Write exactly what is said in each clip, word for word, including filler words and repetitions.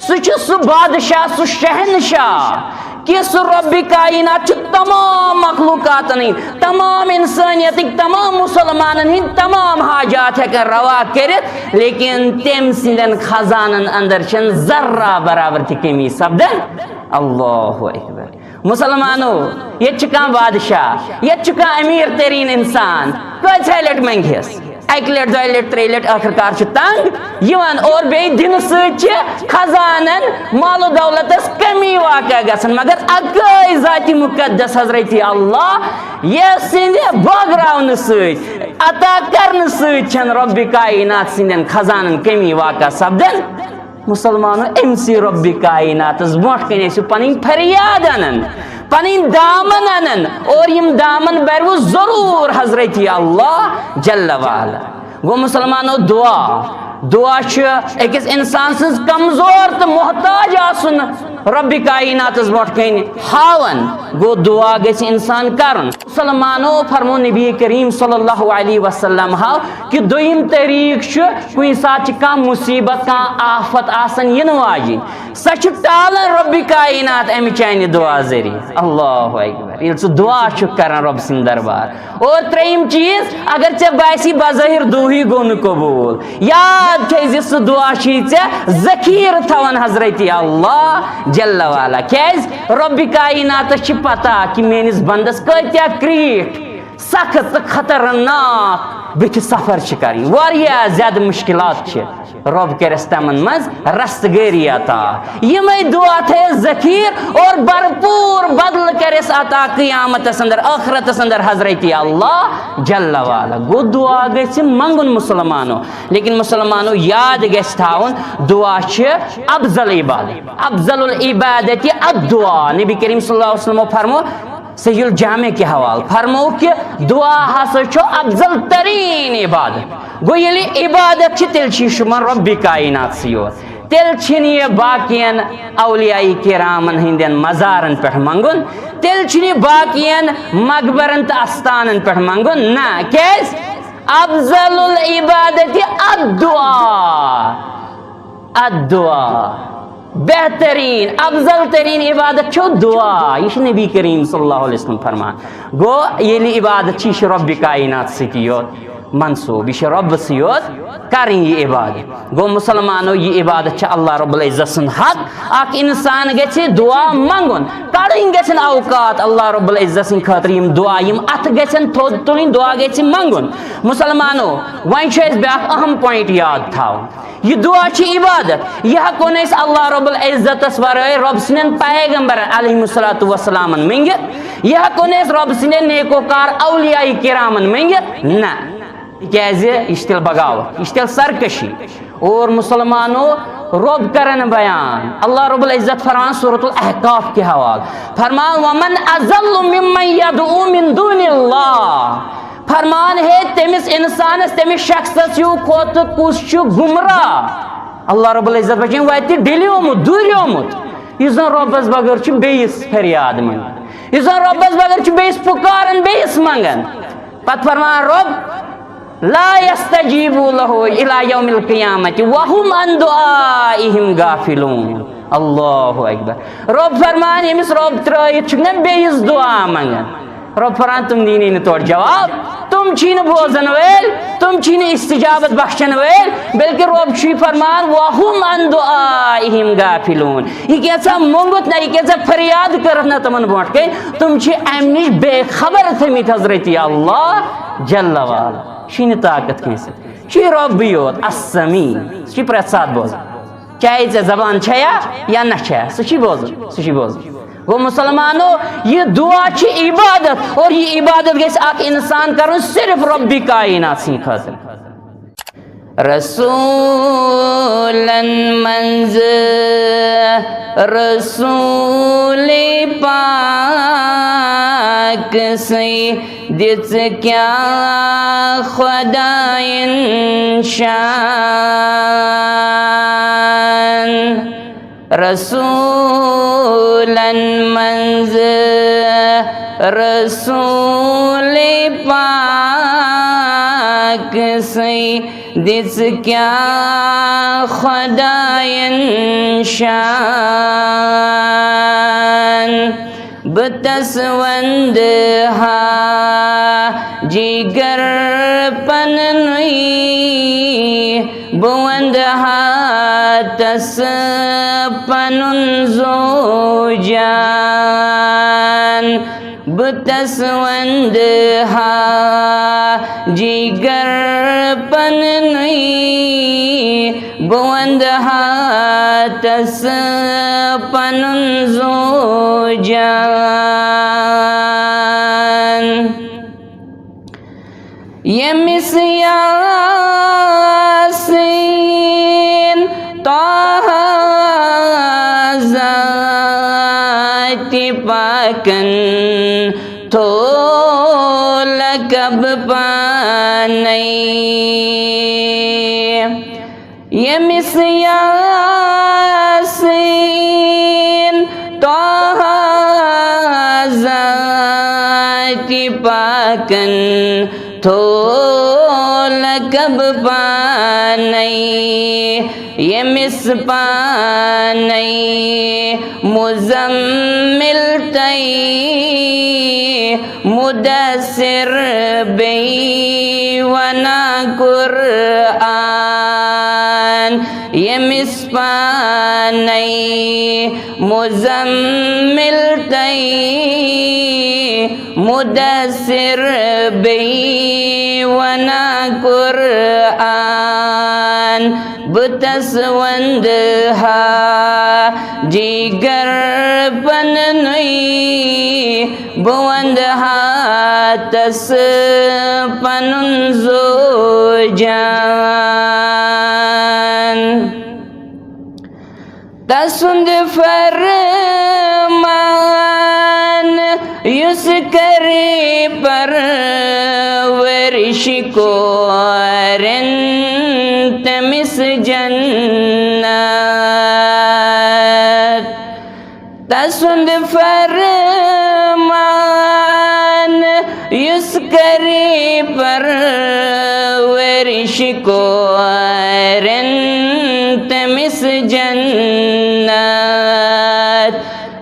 سُہ چھُ سُہ بادشاہ، سُہ شہنشاہ، کہِ سُہ رۄبِ کائنات چھُ تمام مخلوقاتن ہٕنٛدۍ، تمام انسٲنیتٕکۍ، تمام مسلمانن ہٕنٛدۍ تمام حاجات ہٮ۪کان روا کٔرِتھ، لیکن تٔمۍ سٕنٛدٮ۪ن خزانن اندر چھنہٕ ذرہ برابر تہِ کمی سپدان۔ اللہ اکبر۔ مسلمانو، ییٚتہِ چھُ کانٛہہ بادشاہ، ییٚتہِ چھُ کانٛہہ امیر تریٖن انسان، کۭژاہ لٹہِ منگہس؟ اکہِ لٹہِ، دۄیہِ لٹہِ، ترٛیٚیہِ لٹہِ، ٲخٕر کار چھُ تنگ یِوان۔ اور بیٚیہِ دِنہٕ سۭتۍ چھِ خزانن، مال و دولتس کمی واقع گژھان، مگر اکٲے ذاتِ مقدس حضرتِ اللہ، یس سٕنٛدِ بٲگراونہٕ سۭتۍ، عطا کرنہٕ سۭتۍ چھنہٕ رۄبِ کائنات سٕنٛدٮ۪ن خزانن کمی واقع سپدان۔ مسلمانو، أمۍ سٕے رۄبِ کائناتس برونٛٹھ کنہِ ٲسِو پنٕنۍ فریاد انان، پنٕنۍ دامن انان، اور یِم دامن برِوٕ ضروٗر حضرتِ اللہ جل وعلا۔ گوٚو مسلمانو، دعا، دعا چھُ أکِس انسان سٕنٛز کمزور تہٕ محتاج آسُن رۄبِ کائناتس برونٛٹھ کنہِ ہاوان۔ گوٚو، دعا گژھِ انسان کرُن۔ مسلمانو، فرمو نبی کریم صلی اللہ علیہ وسلم ہاو کہِ دوٚیِم طریٖق چھُ، کُنہِ ساتہٕ چھِ کانٛہہ مصیبت، کانٛہہ آفت آسان یِنہٕ واجِنۍ، سۄ چھِ ٹالان رۄبِ کائنات امہِ چانہِ دعا ذٔریعہٕ۔ اللہ اکبر۔ ییٚلہِ ژٕ دعا چھُکھ کران رۄبہٕ سٕنٛدِ دربار۔ اور ترٛیٚیِم چیٖز، اگر ژےٚ باسی بظٲہر دُعہٕے گوٚو نہٕ قبوٗل، یاد تھٲیزِ، سُہ دعا چھُے ژےٚ ذخیٖرٕ تھاوان حضرتِ اللہ جل وعلا۔ کیازِ؟ رۄبِ کائناتس چھِ پتہ کہِ میٲنِس بندس کۭتیاہ کریٖٹھ، سخت تہٕ خطرناک بٕتھِ سفر چھِ کرٕنۍ، واریاہ زیادٕ مشکلات چھِ۔ رۄب کرٮ۪س تِمن منٛز رستگٲری عطا۔ یِمے دعا تھٲیِس ذخیٖر اور بھرپوٗر بدلہٕ کرٮ۪س عطا قیامتس اندر، ٲخرتس اندر حضرتِ اللہ جل وعلا۔ گوٚو، دعا گژھِ منٛگُن مسلمانو، لیکن مسلمانو یاد گژھِ تھاوُن، دعا چھِ افضل عبادت، افضل العبادت الدعا۔ نبی کریم صلی اللہ علیہ وسلم فرمو، صحیح الجامع کہِ حوالہٕ فرمو کہِ دعا ہسا چھُ افضل تریٖن عبادت۔ گوٚو، ییٚلہِ عبادت چھِ، تیٚلہِ چھِ یہِ شُمار رۄبِ کائناتسٕے یوت۔ تیٚلہِ چھِنہٕ یہِ باقین اولیاء کرامن ہٕنٛدٮ۪ن مزارن پٮ۪ٹھ منٛگُن، تیٚلہِ چھُنہٕ یہِ باقین مقبرن تہٕ استانن پٮ۪ٹھ منٛگُن، نہ۔ کیازِ؟ افضل العبادت الدعا۔ الدعا۔ بہترین، افضل ترین عبادت چھو دعا۔ یہِ چھُ نبی کریم صلی اللہ علیہ وسلم فرمان۔ گوٚو، ییٚلہِ عبادت چھِ، یہِ چھِ رۄبِ کائنات سۭتی یوت منسوب، یہِ چھِ رۄبہٕ سۭتۍ یوت کرٕنۍ یہِ عبادت۔ گوٚو مسلمانو، یہِ عبادت چھِ اللہ رب العزت سُنٛد حق۔ اکھ انسان گژھِ دعا منٛگُن، کڑٕنۍ گژھن اوقات اللہ رب العزت سٕنٛدِ خٲطرٕ۔ یِم دعا، یِم اتھٕ گژھن تھوٚد تُلٕنۍ، دعا گژھِ منٛگُن۔ مسلمانو، وۄنۍ چھُ اَسہِ بیٛاکھ اہم point یاد تھاوُن۔ یہِ دعا چھِ عبادت۔ یہِ ہٮ۪کو نہٕ أسۍ اللہ رب العزتس ورٲے رۄب سٕنٛدٮ۪ن پیغمبرن علیہ الصلوۃ والسلامن مٔنگِتھ۔ یہِ ہٮ۪کو نہٕ أسۍ رۄب سٕنٛدٮ۪ن نیکوکار اولیاء کرامن مٔنگِتھ۔ نہ، تِکیازِ یہِ چھِ تیٚلہِ بغاوت، یہِ چھِ تیٚلہِ سرکشی۔ اور مسلمانو، رۄب کرن بیان، اللہ رب العزت فرمان سورۃ الاحقاف کہِ حوالہٕ، فرمان، "ومن اضل ممن یدعو من دون اللہ"۔ فرمان، ہے تٔمِس انسانس، تٔمِس شخصس ہیوٗ کھۄتہٕ کُس چھُ گمراہ؟ اللہ رب العزت بچٲیِن، وتہِ ڈِلیومُت، دوٗریومُت، یُس زن رۄبس بغٲر چھُ بیٚیِس فریاد منٛگان، یُس زن رۄبس بغٲر چھُ بیٚیِس پُکاران، بیٚیِس منٛگان۔ پتہٕ فرمان رۄب، "لا یستجیبو لہ الی یوم القیامۃ وہم عن دعائہم غافلون۔" اللہ اکبر۔ رۄب فرمان، ییٚمِس رۄب ترٲیِتھ چھُکھ نہ بیٚیِس دعا منٛگان، رۄب فرمان، تِم دِنی نہٕ تورٕ جواب، تِم چھی نہٕ بوزن وٲلۍ، تِم چھی نہٕ استجابت بخشن وٲلۍ، بلکہِ رۄب چھُے فرمان، "وہم عن دعائہم غافلون"۔ یہِ کینٛژھا موٚنگُت نہ، یہِ کینٛژھا فریاد کٔرٕتھ نہ تِمن برونٛٹھ کَنہِ، تِم چھِ اَمہِ نِش بے خبر تھٲمٕتۍ حضرتِ اللہ جل وعلا۔ چھُے نہٕ طاقت کٲنٛسہِ، چھُے رۄبٕے یوت السمیع، سُہ چھُے پرٛٮ۪تھ ساتہٕ بوزان۔ چاہے ژےٚ زبان چھیا یا نہ چھیا، سُہ چھُے بوزان، سُہ چھُے بوزان۔ گوٚو مسلمانو، یہِ دعا چھِ عبادت، اور یہِ عبادت گژھِ اکھ انسان کرُن صرف رۄبِ کائنات سٕنٛدِ خٲطرٕ۔ رسولن منٛز رسول پاک سٕے دِژ کیٛاہ خۄدایَن شان۔ رسولن منٛز رسول پاک پاکسٕے دِژ کیٛاہ خۄدایَن شان۔ بہٕ تَس وَندٕ ہا جِگر پَننُے، بہٕ وَندٕ ہا تَس پَنُن زُو جان۔ بہٕ تَس وَندٕ ہا جِگر پَننُے، بہٕ وَندٕ ہا تَس پَنُن زُو جان۔ ییٚمِس یاسیٖن طٰہٰ ذاتِ پاکَن تھوٚو لقب پانَے۔ ییٚمِس یاسیٖن طٰہٰ ذاتِ پاکَن تھوٚو لقب پانَے، ییٚمِس پانَے مُزَمِّل تہٕ مُدَثِّر بیٚیہِ وَنان قرآن، ییٚمِس پانَے مُزَمِّل تہٕ مُدَثِّر بیٚیہِ وَنان قرآن۔ بہٕ تَس وَندٕ ہا جِگر پَننُے، بہٕ وَندٕ ہا تَس پَنُن زُو جان۔ تَسُنٛد فرمان یُس کَرِ پَرؤرِش کورٮ۪ن تٔمِس جنت۔ تَسُنٛد فرمان یُس کَرِ پَرؤرِش کورٮ۪ن تٔمِس جنت۔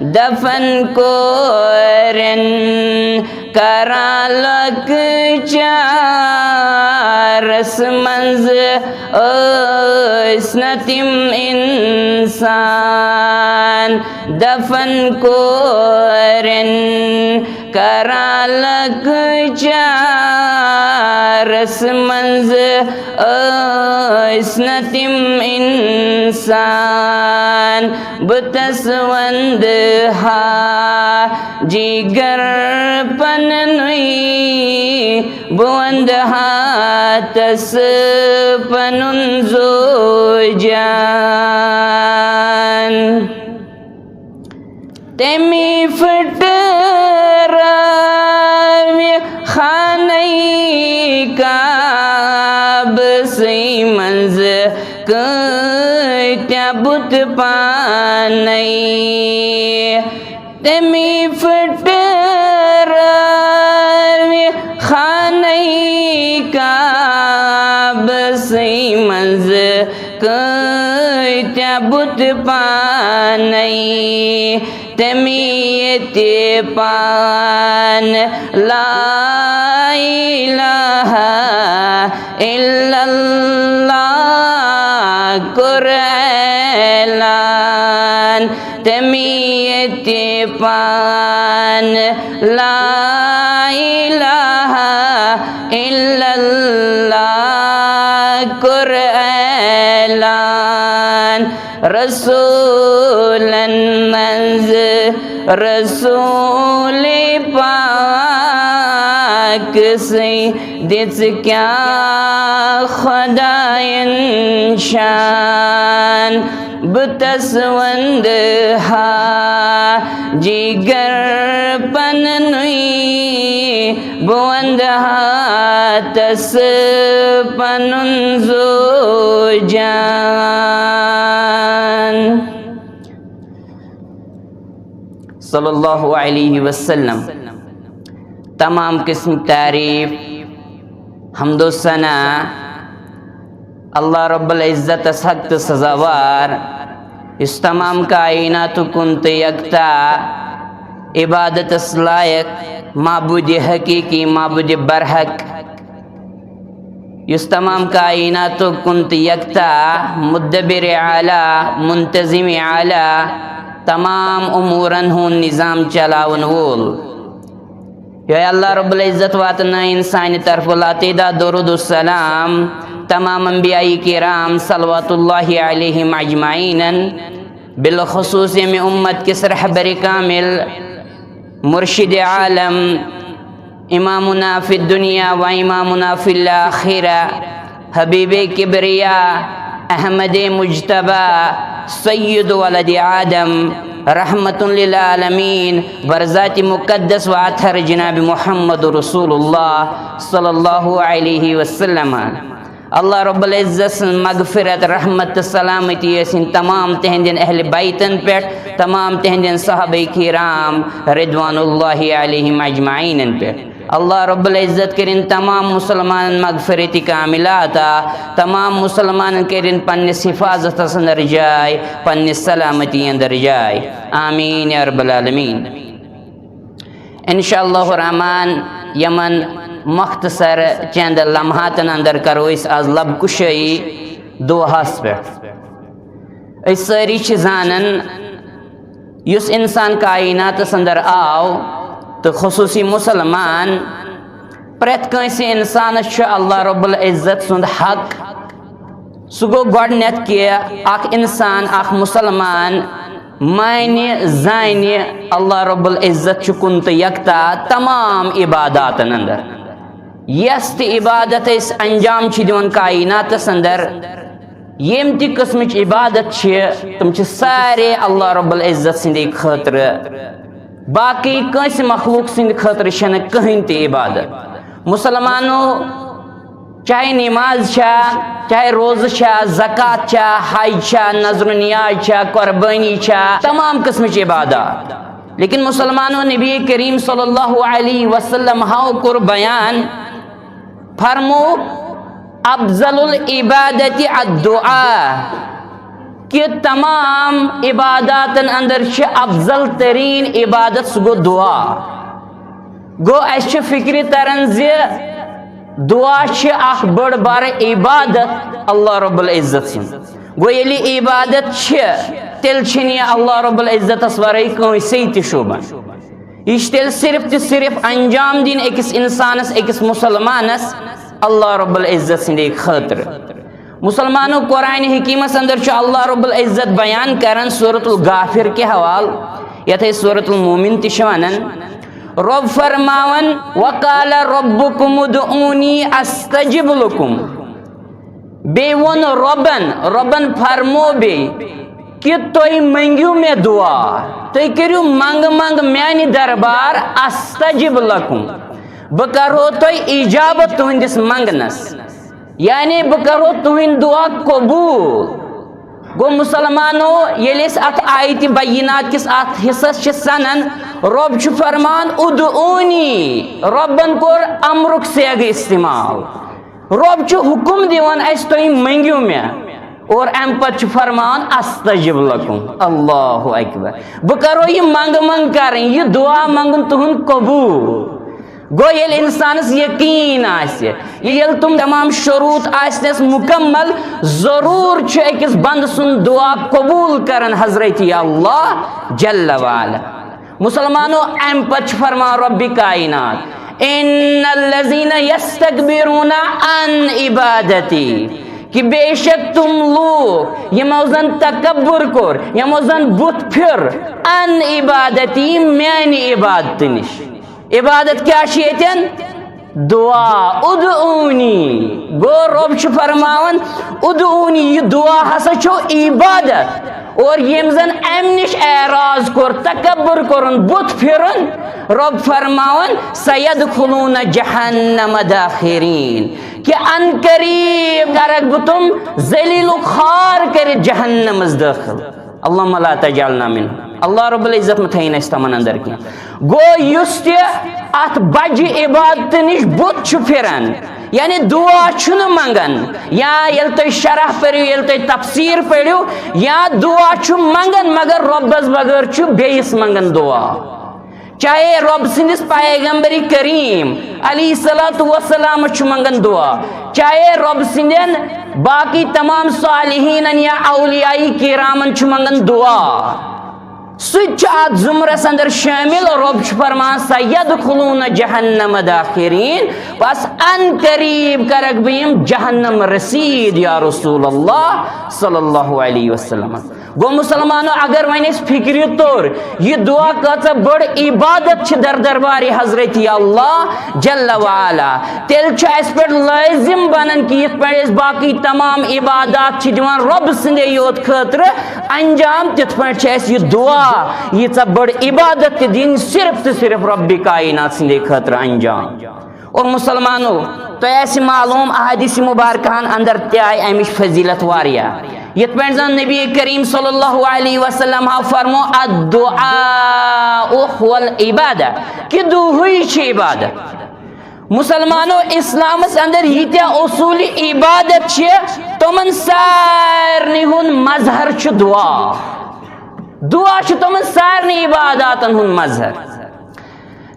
دَفَن کورٮ۪ن کَران لۄکچارَس منٛز ٲسۍ نہٕ تِم اِنسان۔ دَفَن کورٮ۪ن کَران لۄکچارَس منٛز ٲسۍ نہٕ تِم اِنسان۔ بہٕ تَس وَندٕ ہا جِگر پَننُے، بہٕ وَندٕ ہا تَس پَنُن زُو جان۔ تٔمی پھٕٹرٲوِ خانَے کعبہٕ سٕے منٛز کۭتیٛاہ بُت پانَے۔ تٔمی پھٕٹرٲوِ خانَے کعبہٕ سٕے منٛز کۭتیٛاہ بُت پانَے۔ تٔمی ییٚتہِ پانہٕ لا الہ الا اللہ کوٚر اعلان۔ تٔمی ییٚتہِ پانہٕ لا الہ الا اللہ کوٚر اعلان۔ رسوٗلن منٛز رسوٗلِ پاک سٕے دِژ کیٛاہ خۄدایَن شان۔ بہٕ تَس وَندٕ ہا جِگر پَننُے، بہٕ وَندٕ ہا تَس پَنُن زُو جان۔ صلی اللہ علیہ وسلم۔ تمام قسم تعریف حمد و ثنا اللہ رب العزتس حق تہٕ سزاوار، یُس تمام کائناتُک کُن تہٕ یکتا، عبادتس لائق، معبود حقیقی، معبود برحق، یُس تمام کائناتُک کُن تہٕ یکتا، مدبر اعلیٰ، منتظم اعلیٰ، تمام امورن ہُنٛد نظام چلاون وول۔ یہے اللہ رب العزت واتنٲیِن سانہِ طرفہٕ لاتعداد درود و سلام تمام انبیاء کرام صلوات اللہ علیہم اجمعین، بالخصوص ییٚمہِ امت کِس رہبر کامل، مرشد عالم، امامنا فی الدنیا و امامنا فی الاخرہ، حبیب کبریا، احمد مجتبی، سید ولد آدم، رحمت للعالمین، برذات مقدس و اطہر جناب محمد رسول اللہ صلی اللہ علیہ وسلم۔ اللہ رب العزت سٕنٛز مغفرت، رحمت تہٕ سلامتی ٲسِن تمام تِہنٛدٮ۪ن اہل بیتن پٮ۪ٹھ، تمام تِہنٛدٮ۪ن صحابہ کرام رضوان اللہ علیہم اجمعینن پٮ۪ٹھ۔ اللہ رب العزت کٔرِن تمام مسلمانن مغفرت کاملہ عطا، تمام مسلمانن کٔرِن پننِس حفاظتس اندر جاے، پننِس سلامتی اندر جاے۔ آمین یا رب العالمین۔ انشاء اللہ الرحمن، یمن مختصر چند لمحاتن اندر کرو أسۍ آز لب کشٲیی دعاہس پٮ۪ٹھ۔ أسۍ سٲری چھِ زانان، یُس انسان کائناتس اندر آو، تہٕ خصوصی مسلمان، پرٛٮ۪تھ کٲنٛسہِ انسانس چھُ اللہ رب العزت سُنٛد حق۔ سُہ گوٚو گۄڈٕنٮ۪تھ کہِ اکھ انسان، اکھ مسلمان مانہِ، زانہِ اللہ رب العزت چھُ کُن تہٕ یکتا تمام عباداتن اندر۔ یس تہِ عبادت أسۍ انجام چھِ دِوان کائناتس اندر، ییٚمہِ تہِ قٕسمٕچ عبادت چھِ، تِم چھِ سارے اللہ رب العزت سٕنٛدے خٲطرٕ۔ باقٕے کٲنٛسہِ مخلوق سٕنٛدِ خٲطرٕ چھَنہٕ کٕہٕنۍ تہِ عبادت۔ مسلمانو، چاہے نماز چھا، چاہے روزٕ چھا، زکوٰۃ چھا، حج چھا، نذر و نیاز چھا، قربانی چھا، تمام قٕسمٕچ عبادات۔ لیکن مسلمانو، نبی کریم صلی اللہ علیہ وسلم ہاو کوٚر بیان، فرمو، افضل العبادت الدعاء، کہ تمام عباداتن اندر چھِ افضل ترین عبادت، سُہ گوٚو دعا۔ گوٚو، اسہِ چھِ فکرِ تران زِ دعا چھِ اکھ بٔڑ بار عبادت اللہ رب العزت سٕنٛز۔ گوٚو، ییٚلہِ عبادت چھِ، تیٚلہِ چھِنہٕ یہِ اللہ رب العزتس ورٲے کٲنٛسے تہِ شوٗبان۔ یہِ چھِ تیٚلہِ صرف تہٕ صرف انجام دِنۍ أکِس انسانس، أکِس مسلمانس، اللہ رب العزت سٕنٛدے خٲطرٕ۔ مسلمانو، قرآن حکیمس اندر چھُ اللہ رب العزت بیان کران سورۃ الغافر کہِ حوالہٕ، یتھ أسۍ سورۃ المومن تہِ چھِ ونان۔ رب فرماوان، وقال ربکم ادعونی استجب لکم۔ بیٚیہِ ووٚن رۄبن، رۄبن فرمو بیٚیہِ کہِ تُہۍ مٔنگِو مےٚ دُعا، تُہۍ کٔرِو منٛگہٕ منٛگہٕ میانہِ دربار، استجب لکم، بہٕ کرہو تۄہہِ اجابت تُہنٛدِس منٛگنس، یعنی بہٕ کرہو تُہنٛدۍ دُعا قبوٗل۔ گوٚو مسلمانو، ییٚلہِ أسۍ اتھ آیتِ بینات کِس اتھ حصس چھِ سنان، رۄب چھُ فرمان، ادعونی، رۄبن کوٚر امرُک صیغہٕ استعمال۔ رۄب چھُ حُکُم دِوان اَسہِ، تُہۍ مٔنٛگِو مےٚ، اور اَمہِ پتہٕ چھُ فرمان، استجب لکم۔ اللہ اکبر۔ بہٕ کرو یہِ منٛگہٕ منٛگہٕ کرٕنۍ، یہِ دُعا منٛگُن تُہُنٛد قبوٗل۔ گوٚو، ییٚلہِ اِنسانَس یقیٖن آسہِ، ییٚلہِ تِم تمام شروٗط آسنَس مُکمل، ضروٗر چھُ أکِس بنٛدٕ سُنٛد دُعا قبوٗل کران حضرت اللہ جل وعلا۔ مسلمانو، امہِ پتہٕ چھُ فرمان رۄبِ کائنات، ان الذین یستکبرون عن عبادتی، کہ بے شک تِم لوٗکھ یِمو زن تکبر کوٚر، یِمو زن بُتھ پھِر، عن عبادتی، میانہِ عبادتہٕ نِش۔ عبادت کیٛاہ چھِ ییٚتٮ۪ن؟ دعا، ادعونی۔ گوٚو، رۄب چھُ فرماوان، ادعونی، یہِ دعا ہسا چھو عبادت۔ اور ییٚمۍ زن امہِ نِش اعراض کوٚر، تکبر کوٚرُن، بُتھ پھِرُن، رۄب فرماوان، سیدخلون جہنم داخرین، کہ ان قریب کرکھ بہٕ تِم ذلیل و خوار کٔرِتھ جہنمس دٲخل۔ اللہم لا تجعلنا منهم۔ اللہ رب العزت مہ تھٲیِن اَسہِ تِمن اندر کینٛہہ۔ گوٚو، یُس تہِ اتھ بجہِ عبادتہٕ نِش بُتھ چھُ پھِران، یعنی دعا چھُنہٕ منٛگان، یا ییٚلہِ تُہۍ شرح پٔرِو، ییٚلہِ تُہۍ تفسیٖر پٔرِو، یا دعا چھُ منٛگان مگر رۄبس بغٲر چھُ بیٚیِس منٛگان دعا۔ چاہے رۄب سٕنٛدِس پیغمبر کریم علیہ الصلوۃ والسلام چھُ منٛگان دعا، چاہے رۄب سٕنٛدٮ۪ن باقٕے تمام صالحیٖنن یا اولیاء کرامن چھُ منٛگان دعا۔ سُہ تہِ چھُ اتھ زمرس اندر شٲمِل۔ رۄب چھُ فرمان، "سیدخلون جہنم داخرین"، بس ان قریب کرکھ بہٕ یِم جہنم رسید یا رسول اللہ صلی اللہ علیہ وسلم۔ گوٚو مسلمانو، اگر وۄنۍ أسۍ فکرِ توٚر، یہِ دعا کۭژاہ بٔڑ عبادت چھِ در دربارِ حضرت اللہ جل وعلا، تیٚلہِ چھُ اَسہِ پٮ۪ٹھ لٲزِم بنان کہِ یِتھ پٲٹھۍ أسۍ باقٕے تمام عبادات چھِ دِوان رۄب سٕنٛدے یوت خٲطرٕ انجام، تِتھ پٲٹھۍ چھِ اَسہِ یہِ دعا، ییٖژاہ بٔڑ عبادت تہِ دِنۍ صرف تہٕ صرف رۄبِ کائنات سٕنٛدے خٲطرٕ انجام۔ اور مسلمانو، تۄہہِ آسہِ معلوم، احادیث مبارکہن اندر تہِ آیہِ امِچ فضیلت واریاہ۔ یِتھ پٲٹھۍ زن نبی کریم صلی اللہ علیہ وسلم ہا فرمو، "الدعاء هو العبادہ"، کہ دُعاہٕے چھِ عبادت۔ مسلمانو، اسلامس اندر ییٖتیٛاہ اصوٗلِ عبادت چھِ، تِمن سارنٕے ہُنٛد مظہر چھُ دُعا۔ دُعا چھُ تِمن سارنٕے عباداتن ہُنٛد مظہر۔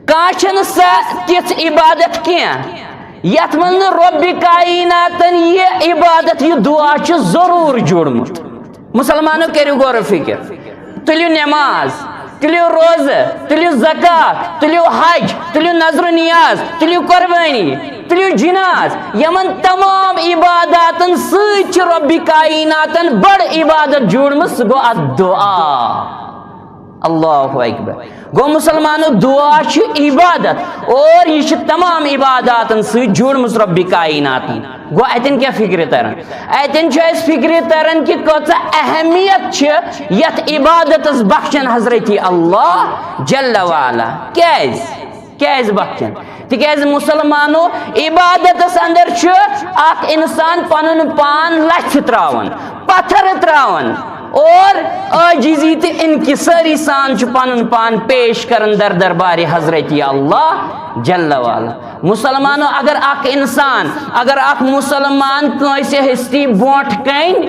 کانٛہہ چھنہٕ سۄ تِژھ عبادت کینٛہہ یتھ منٛز نہٕ رۄبِ کائناتن یہِ عبادت، یہِ دُعا چھُ ضروٗر جوڑمُت۔ مسلمانو، کٔرِو غور و فکر، تُلِو نماز، تُلِو روزٕ، تُلِو زکوٰۃ، تُلِو حج، تُلِو نذر و نیاز، تُلِو قربٲنی، تُلِو جناز، یِمن تمام عباداتن سۭتۍ چھِ رۄبِ کائناتن بٔڑ عبادت جوڑمٕژ، سُہ گوٚو الدعا۔ اللہ اکبر۔ گوٚو مسلمانو، دعا چھِ عبادت اور یہِ چھِ تمام عباداتن سۭتۍ جوڑمٕژ رۄبِ کائناتن۔ گوٚو اتٮ۪ن کیٛاہ فکرِ تران؟ اتٮ۪ن چھُ اسہِ فکرِ تران کہِ کۭژاہ اہمیت چھِ یتھ عبادتس بخشان حضرت اللہ جل وعلا۔ کیٛازِ؟ کیٛازِ بخشان؟ تِکیٛازِ مسلمانو، عبادتس اندر چھُ اکھ انسان پنُن پان لژھِ تراوان، پتھر تراوان اور عاجزی تہٕ انکساری سان چھُ پنُن پان پیش کران در دربارِ حضرت اللہ جل وعلا۔ مسلمانو، اگر اکھ انسان، اگر اکھ مسلمان کٲنٛسہِ ہستی برونٛٹھ کنہِ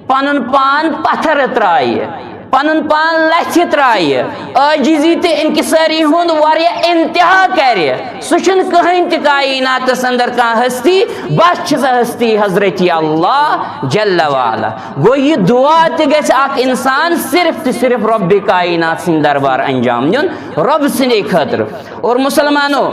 پنُن پان پتھر ترایہِ، پنُن پان لژھِ ترایہِ، عاجزی تہٕ انکساری ہُنٛد واریاہ انتہا کرِ، سُہ چھُنہٕ کٕہٕنۍ تہِ کائناتس اندر کانٛہہ ہستی، بس چھِ سۄ ہستی حضرت اللہ جل وعلا۔ گوٚو، یہِ دعا تہِ گژھِ اکھ انسان صرف تہٕ صرف رۄبِ کائنات سٕنٛدِ دربار انجام دیُن، رۄب سٕنٛدے خٲطرٕ۔ اور مسلمانو،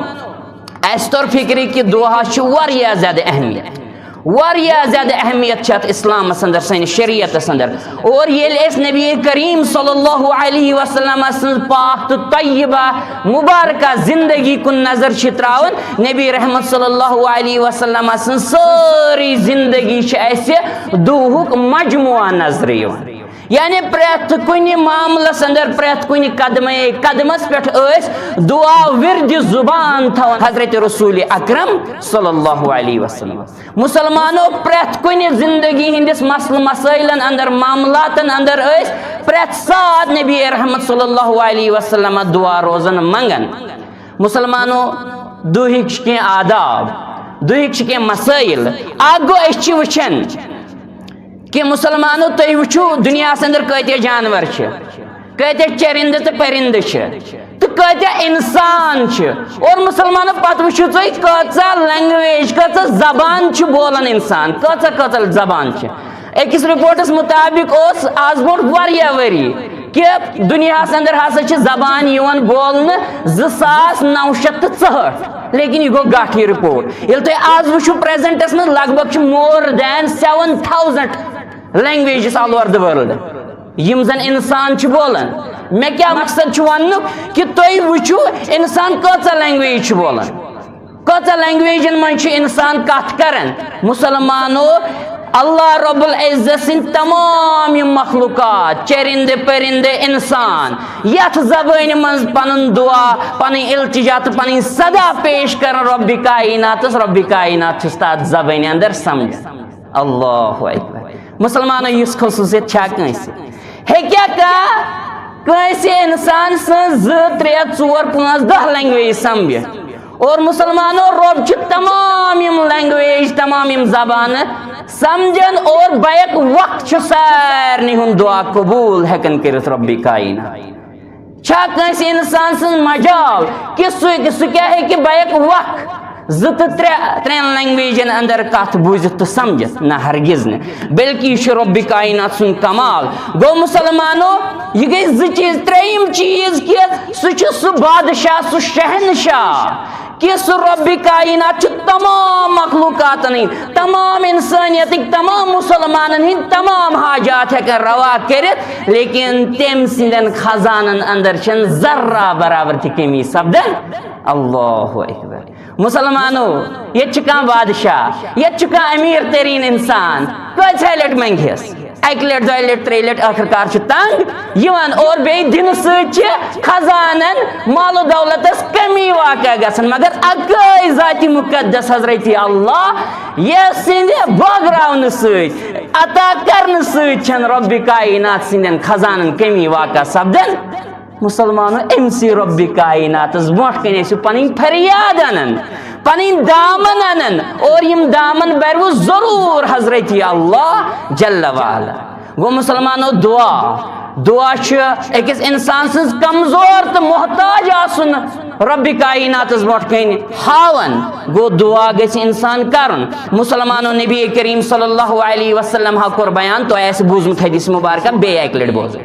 اسہِ توٚر فکرِ کہِ دعاہس چھِ واریاہ زیادٕ اہمیت، واریاہ زیادٕ اہمیت چھِ اتھ اسلامس اندر، سٲنِس شریعتس اندر۔ اور ییٚلہِ أسۍ نبی کریم صلی اللہ علیہ وسلم سٕنٛز پاک تہٕ طیبہ مبارکہ زندگی کُن نظر چھِ تراوان، نبی رحمت صلی اللہ علیہ وسلم سٕنٛز سٲرٕے زندگی چھِ اسہِ دعاہُک مجموعہ نظرِ یِوان۔ یعنی پرٛٮ۪تھ کُنہِ معاملس اندر، پرٛٮ۪تھ کُنہِ قدمے قدمس پٮ۪ٹھ ٲسۍ دعا وِردِ زبان تھاوان حضرت رسول اکرم صلی اللہ علیہ وسلم۔ مسلمانو، پرٛٮ۪تھ کُنہِ زندگی ہٕنٛدِس مسلہٕ مسٲیلن اندر، معاملاتن اندر ٲسۍ پرٛٮ۪تھ ساتہٕ نبی رحمت صلی اللہ علیہ وسلم دعا روزان منگان۔ مسلمانو، دُہٕکۍ چھِ کینٛہہ آداب، دُہٕکۍ چھِ کینٛہہ مسٲیل۔ اکھ گوٚو، أسۍ چھِ وٕچھان کہِ مسلمانو، تُہۍ وٕچھِو دُنیاہس اندر کۭتیاہ جانور چھِ، کۭتیاہ چرندٕ تہٕ پرندٕ چھِ، تہٕ کۭتیاہ انسان چھِ۔ اور مسلمانو، پتہٕ وٕچھِو تُہۍ کۭژاہ language، کۭژاہ زبان چھِ بولان انسان، کۭژاہ کۭژاہ زبان چھِ۔ أکِس رپورٹس مطابق اوس آز برونٛٹھ واریاہ ؤری کہِ دُنیاہس اندر ہسا چھِ زبان یِوان بولنہٕ زٕ ساس نو شیٚتھ تہٕ ژُہٲٹھ، لیکن یہِ گوٚو گاٹھی رپورٹ۔ ییٚلہِ تُہۍ آز وٕچھِو، پریزنٹس منٛز لگ بگ چھِ more than seven thousand languages all over the world، یِم زن انسان چھِ بولان۔ مےٚ کیٛاہ مقصد چھُ وننُک کہِ تُہۍ وٕچھِو انسان کۭژاہ language چھُ بولان، کۭژاہ languageانسان کتھ کران۔ مسلمانو، اللہ رب العزت سٕنٛدۍ تمام یِم مخلوقات، چرندٕ پرندٕ، انسان، یتھ زبٲنۍ منٛز پنُن دعا، پنٕنۍ التجا تہٕ پنٕنۍ صدا پیش کران رۄبِ کائناتس، رۄبِ کائنات چھُس تتھ زبٲنۍ اندر سمجھان۔ اللہ اکبر۔ مسلمانو، یِژھ خصوٗصیت چھا کٲنٛسہِ؟ ہیٚکیٛاہ کانٛہہ کٲنٛسہِ انسان سٕنٛز زٕ، ترٛےٚ، ژور، پانٛژھ، دَہ language سمجھِتھ؟ اور مسلمانو، رۄب چھُ تمام یِم language، تمام یِم زبانہٕ سمجھان، اور بیک وقت چھُ سارنٕے ہُنٛد دعا قبوٗل ہٮ۪کان کٔرِتھ رۄبِ کائنات۔ چھا کٲنٛسہِ اِنسان سٕنٛز مجال کہِ سُہ، سُہ کیٛاہ ہیٚکہِ بیک وقت زٕ تہٕ ترٛےٚ، ترٛٮ۪ن languageسمجھِتھ؟ نہ، ہرگز نہٕ۔ بلکہِ یہِ چھُ رۄبِ کائنات سُنٛد کمال۔ گوٚو مسلمانو، یہِ گٔے زٕ چیٖز۔ ترٛیٚیِم چیٖز کہِ سُہ چھُ سُہ بادشاہ، سُہ شہنشاہ، کہِ سُہ رۄبِ کائنات چھُ تمام مخلوقاتن ہٕنٛدۍ، تمام اِنسٲنیتٕکۍ، تمام مسلمانن ہٕنٛدۍ تمام حاجات ہٮ۪کان روا کٔرِتھ، لیکن تٔمۍ سٕنٛدٮ۪ن خزانن اندر چھَنہٕ ذرہ برابر تہِ کمی سپدان۔ اللہ اکبر۔ مسلمانو، ییٚتہِ چھُ کانٛہہ بادشاہ، ییٚتہِ چھُ کانٛہہ امیر ترین اِنسان، کۭژاہ لٹہِ منٛگہس؟ اکہِ لٹہِ، دۄیہِ لٹہِ، ترٛیٚیہِ لٹہِ، ٲخٕر کار چھُ تنگ یِوان، اور بیٚیہِ دِنہٕ سۭتۍ چھِ خزانن، مال و دولتس کمی واقع گژھان، مگر اکٲے ذاتِ مقدس حضرتِ اللہ، یَس سٕنٛدِ بٲگراونہٕ سۭتۍ، عطا کرنہٕ سۭتۍ چھَنہٕ رۄبِ کائنات سٕنٛدٮ۪ن خزانن کمی واقع سپدان۔ مسلمانو، أمۍ سٕے رۄبِ کائناتس برونٛٹھ کنہِ ٲسِو پنٕنۍ فریاد انان، پنٕنۍ دامن انان، اور یِم دامن برِوٕ ضروٗر حضرتِ اللہ جل وعلا۔ گوٚو مسلمانو، دعا، دعا چھُ أکِس اِنسان سٕنٛز کمزور تہٕ محتاج آسُن رۄبِ کائناتس برونٛٹھ کنہِ ہاوان۔ گوٚو، دعا گژھِ اِنسان کرُن۔ مسلمانو، نبی کریم صلی اللہ علیہ وسلم ہا کوٚر بیان، تۄہہِ آسہِ بوٗزمُت حدیث مبارکہ، بیٚیہِ اکہِ لٹہِ بوزُن۔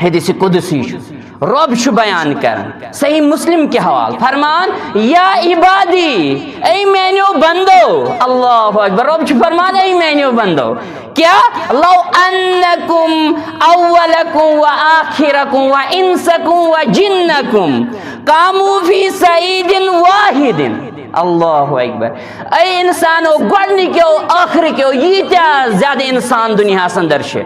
حدیث قدسی چھُ، رۄب چھُ بیان کران صحیح مسلم کہِ حوالہٕ، فرمان، یا عبادی، اے میانیو بندو، اللہ اکبر، رۄب چھُ فرمان، اے میانیو بندو، کیا، لو انکم اولکم و آخرکم و انسکم و جنکم قاموا فی صعید واحد۔ اللہ اکبر۔ اے انسانو، گۄڈنِکیو ٲخرٕکیو ییٖتیٛاہ زیادٕ انسان دُنیاہس اندر چھِ،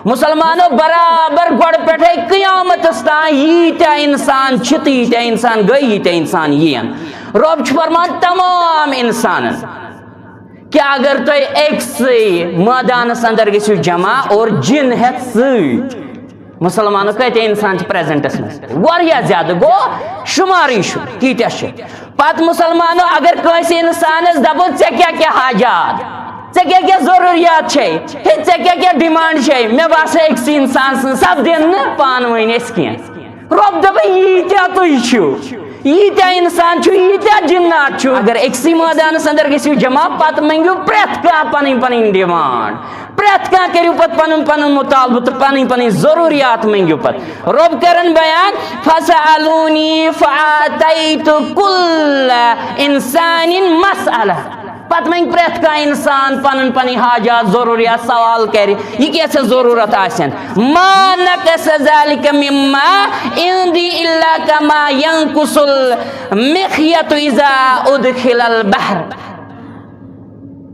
مسلمانو، برابر گۄڈٕ پٮ۪ٹھے قیامتس تام ییٖتیٛاہ انسان چھِ تہٕ ییٖتیٛاہ انسان گٔے، ییٖتیٛاہ انسان یِین۔ رۄب چھُ فرمان تمام انسانن کہ اگر تُہۍ أکسٕے مٲدانس اندر گٔژھِو جمع اور جِن ہٮ۪تھ سۭتۍ، مسلمانو، کۭتیٛاہ انسان چھِ پریزنٹس منٛز؟ واریاہ زیادٕ، گوٚو شُمارٕے چھُ، کۭتیٛاہ چھِ؟ پتہٕ مسلمانو، اگر کٲنٛسہِ انسانس دپو، ژےٚ کیٛاہ کیٛاہ حاجات، ژےٚ کیٛاہ کیٛاہ ضروٗریات چھے، ہے، ژےٚ کیٛاہ کیٛاہ ڈیمانڈ چھے، مےٚ باسان أکسٕے انسان سٕنٛز سپدن نہٕ پانہٕ ؤنۍ أسۍ کینٛہہ۔ رۄب دپان، ییٖتیٛاہ تُہۍ چھِو، ییٖتیٛاہ انسان چھُ، ییٖتیٛاہ جِنات چھُ، اگر أکسٕے مٲدانس اندر گٔژھِو جمع، پتہٕ مٔنگِو پرٛٮ۪تھ کانٛہہ پنٕنۍ پنٕنۍ ڈیمانڈ، پرٛٮ۪تھ کانٛہہ کٔرِو پتہٕ پنُن پنُن مطالبہٕ تہٕ پنٕنۍ پنٕنۍ ضروٗریات مٔنگِو پتہٕ۔ رۄب کرن بیان، فسألونی فأعطیت کل انسان مسألہ۔ پتہٕ منٛگہِ پرٛٮ۪تھ کانٛہہ انسان پنٕنۍ پنٕنۍ حاجات، ضروٗریات سوال کرِ، یہِ کیٛاہ ژےٚ ضروٗرت آسن۔ ما نقص ذلك مما عندي إلا كما ينقص المخيط إذا أدخل البحر۔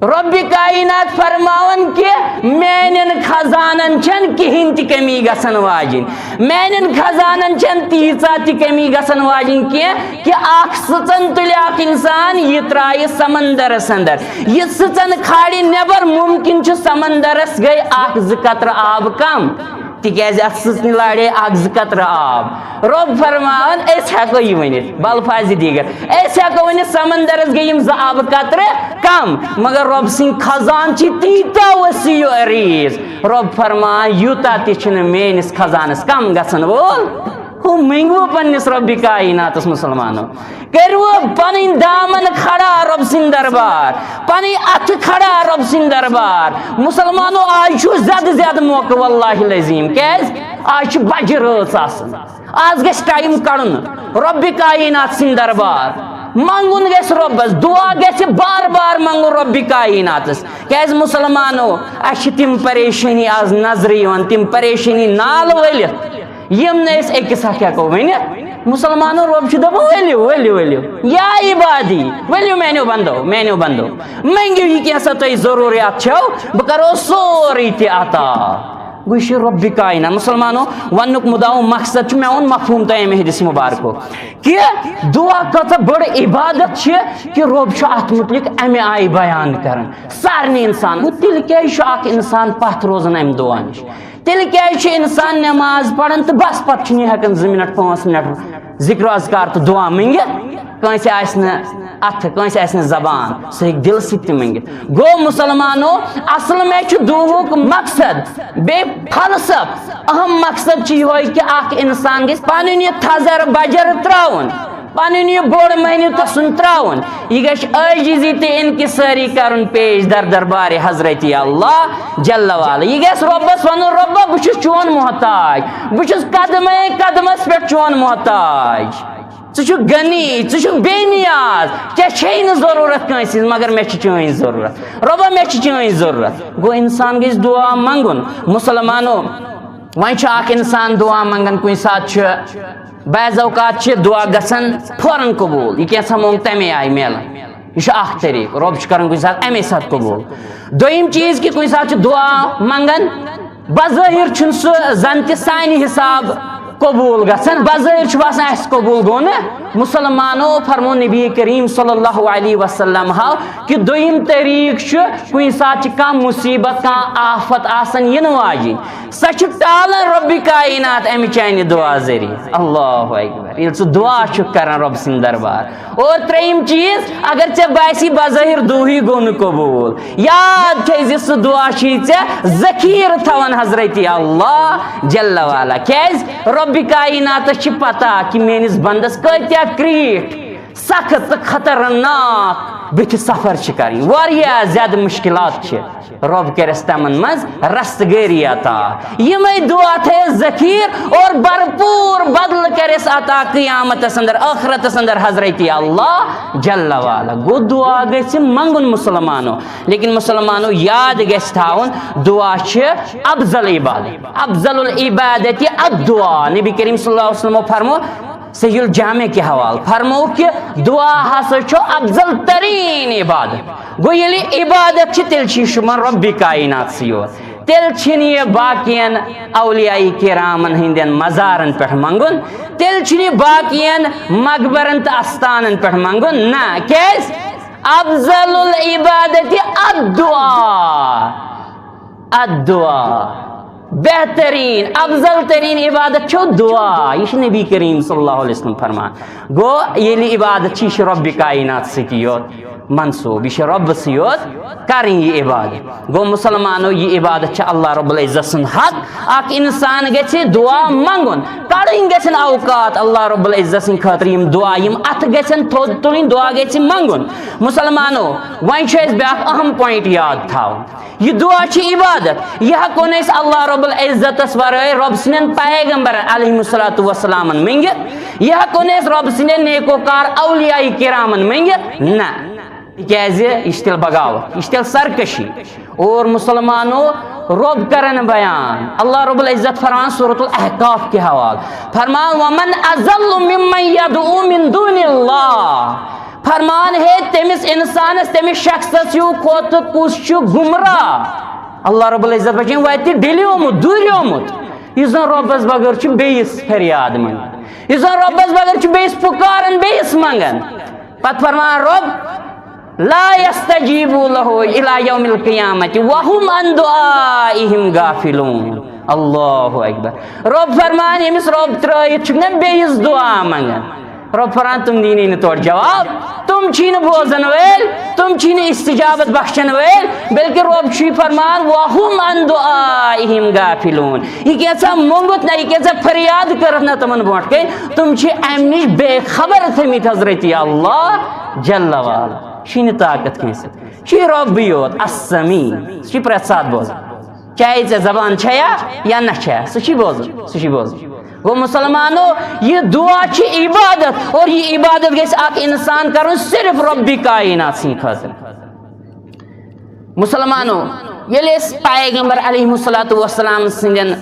رۄبِ کائنات فرماوان کہِ میانٮ۪ن خزانن چھَنہٕ کِہیٖنۍ تہِ کمی گژھن واجِنۍ، میانٮ۪ن خزانن چھَنہٕ تیٖژاہ تہِ کمی گژھن واجِنۍ کینٛہہ کہِ اکھ سٕژن تُلہِ اکھ انسان، یہِ ترایہِ سمندرس اندر، یہِ سٕژن کھالہِ نٮ۪بر، ممکن چھُ سمندرس گٔے اکھ زٕ قطرٕ آب کم، تِکیازِ اتھ سٕژنہِ لارے اکھ زٕ قطرٕ آب۔ رۄب فرماوان، أسۍ ہٮ۪کو یہِ ؤنِتھ بالفاظِ دیگر، أسۍ ہٮ۪کو ؤنِتھ، سمندرس گٔے یِم زٕ آبہٕ قطرٕ کم، مگر رۄب سٕنٛدۍ خزان چھِ تیٖتیٛاہ وسیع و عریٖض۔ رۄب فرمان، یوٗتاہ تہِ چھُنہٕ میٲنِس خزانس کم گژھن وول۔ ہُہ مٔنگوٕ پننِس رۄبِ کائناتس، مسلمانو۔ کٔرِو پنٕنۍ دامن کھڑا رۄب سٕنٛدِ دربار، پنٕنۍ اتھٕ کھڑا رۄب سٕنٛدِ دربار۔ مسلمانو، آز چھُ زیادٕ زیادٕ موقعہٕ، واللہ العظیم۔ کیازِ؟ آز چھِ بجہِ رٲژ آسان۔ آز گژھِ ٹایم کڑُن رۄبِ کائنات سٕنٛدِ دربار۔ منگُن گژھِ رۄبس، دعا گژھِ بار بار منگُن رۄبِ کائناتس۔ کیازِ مسلمانو، اسہِ چھِ تِم پریشٲنی آز نظرِ یِوان، تِم پریشٲنی نالہٕ ؤلِتھ، یِم نہٕ أسۍ أکِس اکھ ہٮ۪کو ؤنِتھ۔ مسلمانو، رۄب چھُ دپان، ؤلِو، ؤلِو، ؤلِو۔ یا عبادی، ؤلِو میانیو بندو، میانیو بندو۔ منگِو یہِ کینٛہہ سا تۄہہِ ضروٗریات چھو، بہٕ کرو سورُے تہِ عطا۔ گوٚو، یہِ چھُ رۄبِ کائنات۔ مسلمانو، وننُک مُدعا و مقصد چھُ، مےٚ ووٚن مفہوم تۄہہِ امہِ حدیث مبارکُک، کہِ دعا کۭژاہ بٔڑ عبادت چھِ، کہِ رۄب چھُ اتھ متعلق امہِ آیہِ بیان کران۔ سارنٕے انسان، گوٚو، تیٚلہِ کیازِ چھُ اکھ انسان پتھ روزان امہِ دعا نِش؟ تیٚلہِ کیازِ چھُ انسان نماز پران تہٕ بس، پتہٕ چھُنہٕ یہِ ہٮ۪کان زٕ منٹ، پانٛژھ منٹ ذکر و اذکار تہٕ دعا مٔنگِتھ؟ کٲنٛسہِ آسہِ نہٕ اَتھٕ، کٲنٛسہِ آسہِ نہٕ زبان، سُہ ہیٚکہِ دِلہٕ سۭتۍ تہِ مٔنٛگِتھ۔ گوٚو مُسلمانو، اصل مےٚ چھُ دُعہُک مقصد، بیٚیہِ فلسف، اہم مقصد چھُ یِہوٚے کہِ اکھ انسان گژھِ پنٕنۍ یہِ تھزر بجر ترٛاوُن، پنٕنۍ یہِ بوٚڑ مٔہنیو تسُنٛد ترٛاوُن۔ یہِ گژھِ عٲجزی تہٕ انکسٲری کرُن پیش در دربارِ حضرت اللہ جل وعلا۔ یہِ گژھِ رۄبس ونُن، "رۄبا، بہٕ چھُس چون محتاج، بہٕ چھُس قدمے قدمس پٮ۪ٹھ چون محتاج۔" ژٕ چھُکھ غنی، ژٕ چھُکھ بے نیاز، ژےٚ چھے نہٕ ضروٗرت کٲنٛسہِ ہٕنٛز، مگر مےٚ چھِ چٲنۍ ضروٗرت۔ رۄبا، مےٚ چھِ چٲنۍ ضروٗرت۔ گوٚو، انسان گژھِ دُعا منٛگُن۔ مُسلمانو، وۄنۍ چھُ اکھ انسان دُعا منٛگان، کُنہِ ساتہٕ چھُ، بعض اوقات چھِ دُعا گژھان فوراً قبوٗل، یہِ کینٛژھا مۄنگ تَمے آیہِ میلان۔ یہِ چھُ اکھ طریٖقہٕ، رۄب چھُ کران کُنہِ ساتہٕ اَمے ساتہٕ قبوٗل۔ دوٚیِم چیٖز کہِ کُنہِ ساتہٕ چھُ دُعا منٛگان، بظٲہِر چھُنہٕ سُہ زن تہِ سانہِ حساب قبوٗل گژھان، بظٲہِر چھُ باسان اَسہِ قبوٗل گوٚو نہٕ۔ مُسلمانو فرمو نبی کریم صلی اللہ علیہ وسلم ہاو کہِ دوٚیِم طریٖقہٕ چھُ، کُنہِ ساتہٕ چھِ کانٛہہ مُصیٖبت، کانٛہہ آفت آسان یِنہٕ واجِنۍ، سۄ چھِ ٹالان رۄبِ کائنات اَمہِ چانہِ دُعا ذٔریعہٕ۔ اللہ اکبر۔ ییٚلہِ ژٕ دُعا چھُکھ کران رۄب سٕنٛدِ دربار، اور ترٛیٚیِم چیٖز، اگر ژےٚ باسی بظٲہِر دُعہٕے گوٚو نہٕ قبوٗل، یاد تھٲیزِ سُہ دُعا چھُے ژےٚ ذخیٖرٕ تھاوان حضرت اللہ جل وعلا۔ کیٛازِ؟ رۄبِ کائناتس چھِ پتہ کہِ میٲنِس بندس کۭتیاہ کریٖٹھ، سخت تہٕ خطرناک بٕتھِ سفر چھِ کرٕنۍ، واریاہ زیادٕ مُشکلات چھِ۔ رۄب کٔرِس تِمن منٛز رستگٲری عطا۔ یِمے دُعا تھٲیِس ذخیٖر اور بھرپوٗر بدلہٕ کٔرِس عطا قیامتس اندر، ٲخرتس اندر حضرت اللہ جل وعلا۔ گوٚو، دُعا گژھِ منٛگُن مُسلمانو، لیکن مُسلمانو یاد گژھِ تھاوُن، دُعا چھِ افضل عبادت، افضل العبادت الدعا۔ نبی کریم صلی اللہ علیہ وسلمو فرمو، صحیح الجامع کہِ حوالہٕ فرمو کہِ دُعا ہسا چھُ افضل تریٖن عبادت۔ گوٚو، ییٚلہِ عبادت چھِ، تیٚلہِ چھِ یہِ شُمار رۄبِ کائناتسٕے یوت۔ تیٚلہِ چھِنہٕ یہِ باقین اولیاء کرامن ہٕنٛدٮ۪ن مزارن پٮ۪ٹھ منٛگُن، تیٚلہِ چھُنہٕ یہِ باقین مقبرن تہٕ استانن پٮ۪ٹھ منٛگُن۔ نہ، کیٛازِ؟ افضل العبادت الدعا۔ الدعا۔ بہترین، افضل ترین عبادت چھو دعا۔ یہ چھُ نبی کریم صلی اللہ علیہ وسلم فرمان۔ گوٚو، ییٚلہِ عبادت چھِ، یہِ چھِ رۄبِ کائنات سۭتی یوت منسوب، یہِ چھِ رۄبہٕ سۭتۍ یوت کرٕنۍ یہِ عبادت۔ گوٚو، مُسلمانو، یہِ عبادت چھِ اللہ رب العزت سُنٛد حق۔ اکھ انسان گژھِ دعا منٛگُن، کڑٕنۍ گژھن اوقات اللہ رب العزت سٕنٛدِ خٲطرٕ، یِم دعا، یِم اتھٕ گژھن تھوٚد تُلٕنۍ، دعا گژھِ منٛگُن۔ مُسلمانو، وۄنۍ چھُ اَسہِ بیٛاکھ اہم پوینٹ یاد تھاوُن۔ یہِ دعا چھِ عبادت۔ یہِ ہٮ۪کو نہٕ أسۍ اللہ رب العزتس ورٲے رۄب سٕنٛدٮ۪ن پیغمبرن علیہ الصلوۃ والسلامن مٔنگِتھ۔ یہِ ہٮ۪کو نہٕ أسۍ رۄب سٕنٛدٮ۪ن نیکوکار اولیاء کرامن مٔنگِتھ۔ نہ، تِکیٛازِ یہِ چھِ تیٚلہِ بغاوت، یہِ چھِ تیٚلہِ سرکشی۔ اور مُسلمانو، رۄب کرن بیان، اللہ رب العزت فرمان سورۃ الاحقاف کہِ حوالہٕ، فرمان، "ومن اضل ممن یدعو من دون اللہ"۔ فرمان ہے تٔمِس اِنسانَس، تٔمِس شخصَس ہیوٗ کھۄتہٕ کُس چھُ گمراہ؟ اللہ رب العزت بچٲیِن، وَتہِ ڈِلیومُت، دوٗریومُت، یُس زَن رۄبَس بغٲر چھُ بیٚیِس فریاد منٛگان، یُس زَن رۄبَس بغٲر چھُ بیٚیِس پُکاران، بیٚیِس منٛگان۔ پَتہٕ فرمان رۄب، "لا یستجیبو لہ الی یوم القیامۃ وہم عن دعائہم غافلون۔" اللہ اکبر۔ رۄب فرمان، ییٚمِس رۄب ترٲیِتھ چھُکھ نہ بیٚیِس دُعا منٛگان، رۄب فرمان، تِم دِنی نہٕ تورٕ جواب، تِم چھی نہٕ بوزن وٲلۍ، تِم چھی نہٕ استجابت بخشن وٲلۍ، بلکہِ رۄب چھُے فرمان، "وہم عن دعائہم غافلون"۔ یہِ کینٛژھا موٚنگُتھ نہ، یہِ کینٛژھا فریاد کٔرٕتھ نہ تِمن برونٛٹھ کَنہِ، تِم چھِ اَمہِ نِش بے خبر تھٲمٕتۍ حضرت اللہ جل وعلا۔ چھُے نہٕ طاقت کٲنٛسہِ، چھُے رۄبٕے یوت السمیع، سُہ چھُے پرٛٮ۪تھ ساتہٕ بوزان۔ چاہے ژےٚ زبان چھیا یا نہ چھیا، سُہ چھُے بوزان، سُہ چھُے بوزان۔ گوٚو مُسلمانو، یہِ دُعا چھِ عبادت، اور یہِ عبادت گژھِ اکھ انسان کرُن صرف رۄبِ کائنات سٕنٛدِ خٲطرٕ۔ مُسلمانو، ییٚلہِ أسۍ پیغمبر علیہ الصلوۃ والسلام سٕنٛدٮ۪ن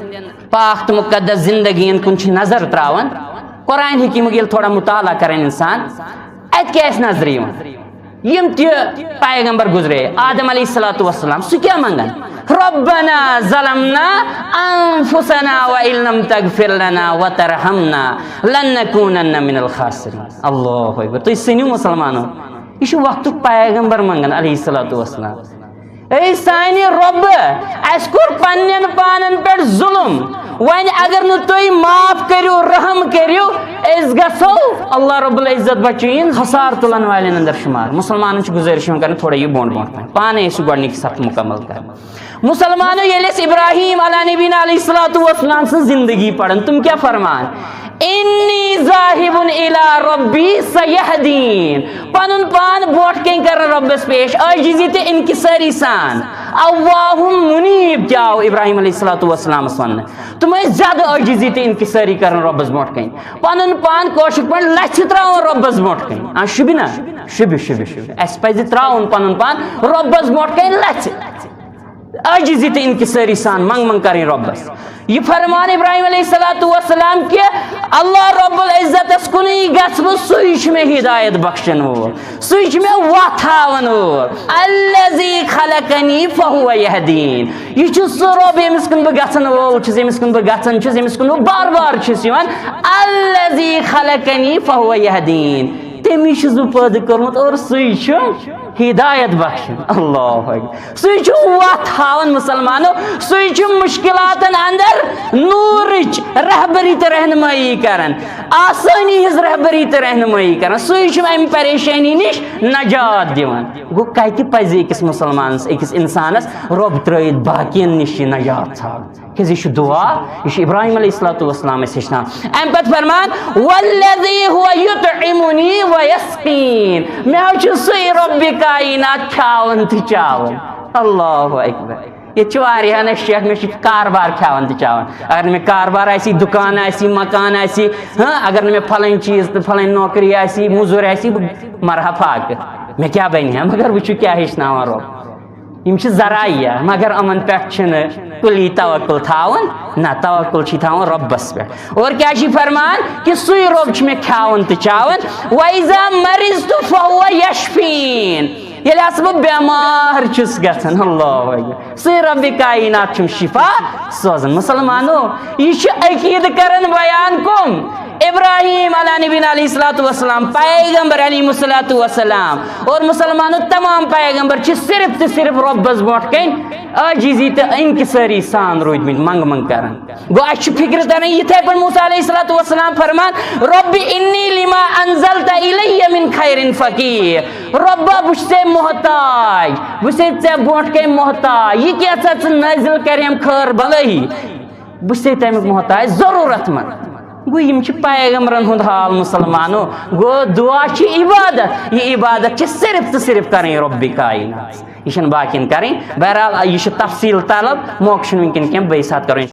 پاک تہٕ مُقدس زندگین کُن چھِ نظر تراوان، قرآن حکیمُک ییٚلہِ تھوڑا مطالعہ کرن انسان، اتہِ کیٛاہ آسہِ نظرِ یِوان؟ یِم تہِ پیغمبر گزرے، آدم علیہ الصلوۃ والسلام، سُہ کیٛاہ منگان؟ "ربنا ظلمنا انفسنا وان لم تغفر لنا وترحمنا لنکونن من الخاسرین۔" اللہ اکبر۔ تُہۍ سٔنِو مُسلمانو، یہِ چھُ وقتُک پیغمبر منگان علیہ الصلوۃ والسلام۔ اے سانہِ رۄبہٕ، اَسہِ کوٚر پننٮ۪ن پانن پٮ۪ٹھ ظُلم، وۄنۍ اگر نہٕ تُہۍ معاف کٔرِو، رحم کٔرِو، أسۍ گژھو، اللہ رب العزت بچٲیِن، خسار تُلن والٮ۪ن اندر شُمار۔ مُسلمانن چھِ گُزٲرِش یِوان کرنہٕ، تھوڑا یہِ بۄن برونٛٹھ پہن۔ پانے ٲسِو گۄڈٕنِکۍ صف مُکمل کران۔ مُسلمانو، ییٚلہِ أسۍ ابراہیم علیٰ نبینا علیہ الصلوۃ والسلام سٕنٛز زندگی پران، تِم کیٛاہ فرمان؟ "انی ذاہب الی ربی سیہدین"۔ پنُن پان برونٛٹھ کَنۍ کران رۄبَس پیش، عٲجزی تہٕ انکسٲری سان۔ "اواہم منیب" تہِ آو ابراہیم علیہ الصلوۃ والسلامس وننہٕ۔ تِم ٲسۍ زیادٕ عٲجزی تہٕ انکسٲری کران رۄبَس برونٛٹھ کَنۍ۔ پنُن پان کٲشِر پٲٹھۍ لژھِ تراوان رۄبَس برونٛٹھ کَنۍ۔ آ، شوٗبہِ نا؟ شوٗبہِ، شوٗبہِ، شوٗبہِ۔ اَسہِ پَزِ تراوُن پنُن پان رۄبَس برونٛٹھ کَنۍ لژھِ۔ عٲجزی تہٕ انکسٲری سان منٛگ منٛگ کرٕنۍ رۄبس۔ یہِ فرمان ابراہیم علیہ الصلوۃ والسلام کہِ اللہ رب العزتس کُنُے گژھٕ بہٕ، سُے چھُ مےٚ ہدایت بخشن وول، سُے چھُ مےٚ وتھ ہاوان وول۔ الذی خلقنی فہو یہدین۔ یہِ چھُ سُہ رۄب ییٚمِس کُن بہٕ گژھن وول چھُس، ییٚمِس کُن بہٕ گژھن چھُس، ییٚمِس کُن بہٕ بار بار چھُس یِوان۔ الذی خلقنی فہو یہدین۔ تٔمی چھُس بہٕ پٲدٕ کوٚرمُت اور سُے چھُ ہدایت بخشان۔ اللہ اکبر۔ سُے چھُ وتھ ہاوان مُسلمانو، سُے چھُ مُشکِلاتن اندر نوٗرٕچ رہبری تہٕ رہنمٲیی کران، آسٲنی ہٕنٛز رہبری تہٕ رہنمٲیی کران۔ سُے چھُ امہِ پریشٲنی نِش نجات دِوان۔ گوٚو، کتہِ پزِ أکِس مُسلمانس، أکِس انسانس رۄب ترٲوِتھ باقین نِش یہِ نجات ژھانڈُن؟ کیازِ یہِ چھُ دُعا، یہِ چھُ ابراہیم علیہ الصلوۃ والسلام اَسہِ ہیٚچھناوان۔ اَمہِ پتہٕ فرمان، "والذی ہو یطعمنی و یسقین"، مےٚ حظ چھُ سُے رۄبِ کاینات کھیاوان تہٕ چاوان۔ اللہ اکبر۔ ییٚتہِ چھِ واریاہن اَسہِ شیخ، مےٚ چھُ کاربار کھیاوان تہٕ چاوان۔ اگر نہٕ مےٚ کاربار آسی، دُکان آسی، مکان آسی، ہاں، اگر نہٕ مےٚ پھلٲنۍ چیٖز تہٕ پھلٲنۍ نوکری آسی، موٚزوٗرۍ آسی، بہٕ مرٕ ہا فاقہٕ۔ مےٚ کیٛاہ بنہِ ہا؟ مگر وٕچھِو کیٛاہ ہیٚچھناوان رۄب۔ یِم چھِ ذرایع، مگر یِمن پٮ۪ٹھ چھِنہٕ کُلی توکل تھاوُن۔ نہ، توکل چھِ تھاوُن رۄبس پٮ۪ٹھ۔ اور کیٛاہ چھِ فرمان کہِ سُے رۄب چھُ مےٚ کھیاوان تہٕ چاوان۔ "وَإِذَا مَرِضْتُ فَهُوَ يَشْفِينِ"، ییٚلہِ ہسا بہٕ بٮ۪مار چھُس گژھان، اللہ اکبر، سُے رۄبِ کاینات چھُم شفا سوزان۔ مُسلمانو، یہِ چھُ عقیدٕ کران بیان کُم؟ ابراہیم علیٰ نبینا علیہ الصلوۃ والسلام، پیغمبر علیہ الصلوۃ والسلام، اور مُسلمانو تمام پیغمبر چھِ صرف تہٕ صرف رۄبس برونٛٹھ کَنۍ عٲجزی تہٕ انکسٲری سان روٗدمٕتۍ منٛگہٕ منٛگہٕ کران۔ گوٚو، اَسہِ چھِ فِکرِ تران یِتھَے پٲٹھۍ موسیٰ علیہ الصلوۃ والسلام فرمان، "رب انی لما انزلت الی من خیر فقیر"۔ رۄبا، بہٕ چھُس ژےٚ محتاج، بہٕ چھُسے ژےٚ برونٛٹھ کَنۍ محتاج۔ یہِ کیٛاہ ژےٚ ژٕ نٲزِل کَریم خٲر بلٲہی، بہٕ چھُسے تَمیُک محتاج، ضروٗرت مند۔ گوٚو، یِم چھِ پیغمبرن ہُنٛد حال مُسلمانو۔ گوٚو، دُعا چھِ عبادت، یہِ عبادت چھِ صرف تہٕ صرف کرٕنۍ رۄبِ کاینات، یہِ چھَنہٕ باقین کرٕنۍ۔ بہرحال، یہِ چھِ تفصیٖل طلب، موقعہٕ چھُنہٕ وٕنکیٚن کینٛہہ، بیٚیہِ ساتہٕ کرو۔